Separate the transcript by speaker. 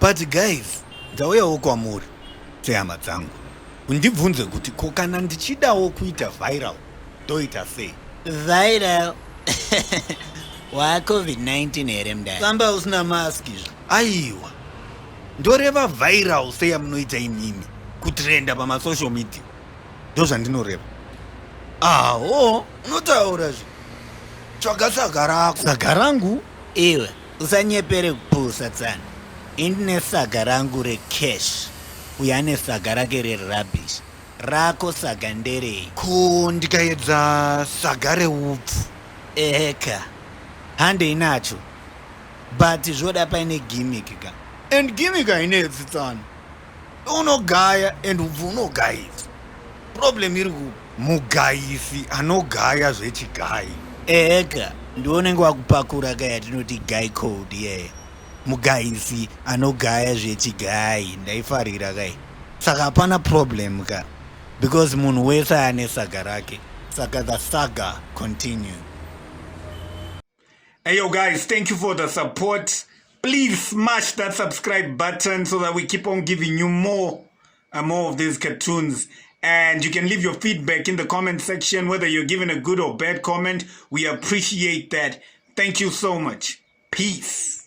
Speaker 1: But guys, ndauyawo kwamuri sehama dzangu, undibvunze kuti ko kana ndichidawo kuita viral, ndoita sei?
Speaker 2: Viral waCovid-19 here, mudai?
Speaker 1: Famba usina maski zvo. Aiwa, ndoreva viral seyamunoita imimi, kutrenda pamasocial media, ndo zvandinoreva. Aho, unotaura zve, tsvaga saga rako. Saga rangu?
Speaker 2: Iwe usanyepere kupusa, tsana. Indine saga rangu recash, uyo ane saga rake rerubbish. Rako saga nderei?
Speaker 1: Ko ndikaedza saga reupfu?
Speaker 2: Eka, handei nacho, but zvoda paine gimmick ka.
Speaker 1: And gimmick hainetsi, tsana. Unogaya and upfu unogayisa. Problem iri kupi? Mugayisi anogaya zvechigayi.
Speaker 2: Eka, ndionenge wakupakura ka yatinoti guy code yeye, mugayisi anogaya zvechigayi. Ndaifarira kai. Saka hapana problem ka, because munhu wese ane saga rake. Saka the saga continue.
Speaker 3: Hey yo guys, thank you for the support. Please smash that subscribe button so that we keep on giving you more and more of these cartoons. And you can leave your feedback in the comment section, whether you're giving a good or bad comment. We appreciate that. Thank you so much. Peace.